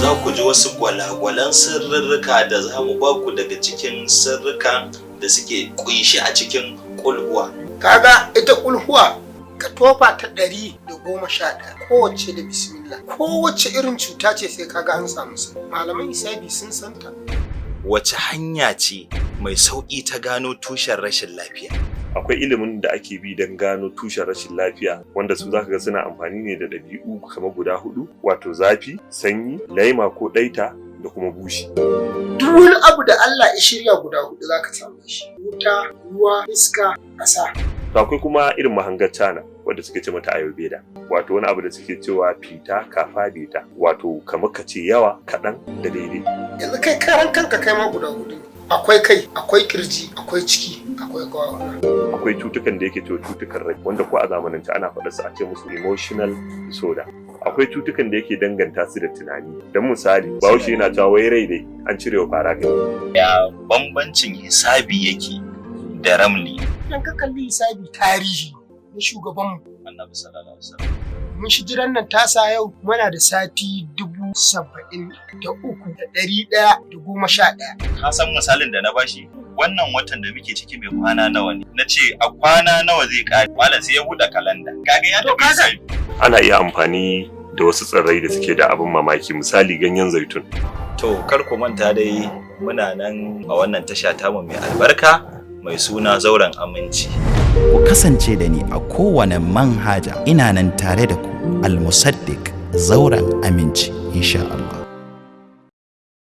Za ku ji wasu gwalagwalan sirrika da za mu ba ku daga cikin sirrikan da suke kunshi a cikin kulhuwa. Kaga ita kulhuwa, ka tofa ta 111, kowace da bismillah. Kowace irin cuta ce, sai kaga an samu sa. Malaman hisabi sun santa. Wace hanya ce mai sauƙi ta gano tushen rashin lafiya? Akwai ilimin da ake bi don gano tushen rashin lafiya, wanda su zaka ga suna amfani ne da ɗabi'u kamar guda hudu, wato zafi, sanyi, laima ko ɗaita, da kuma bushi. Duk wani abu da Allah ya shirya, guda hudu zaka same shi: wuta, ruwa, iska, ƙasa. To, akwai kuma irin mahangar Cana wadda suke ce mata Ayurveda, wato wani abu da suke cewa pitta, kapha, vata, wato kamar ka ce yawa, kaɗan da daidai. Yanzu kai karan kanka, kai ma guda hudu ne: akwai kai, akwai kirji, akwai ciki, akwai kawuna. Akwai cutukan da yake cewa cutukan rai, wanda ko a zamanance ana faɗa su, a ce musu emotional disorder. Akwai cutukan da yake danganta su da tunani. Don misali, Bahaushe yana cewa wai rai dai an cire wa fara kai. Ya bambancin hisabi yake da ramli? Idan ka kalli hisabi, tarihi na shugabanmu Annabi sallallahu alaihi wasallam. Mun hijiran nan tasa, yau muna da sati 73,111. Ka san misalin da na bashi, wannan watan da muke ciki mai kwana nawa ne? Na ce a kwana nawa zai kare? Malam sai ya buɗe kalanda, kaga ya To, tafi hisabi. Ana iya amfani da wasu tsirrai da suke da abin mamaki, misali ganyen zaitun. To, kar ku manta dai, muna nan a wannan tasha tamu mai albarka mai suna Zauren Aminci. Ku kasance da ni a kowane manhaja, ina nan tare da ku, Almusaddiq, Zauren Aminci, insha Allah.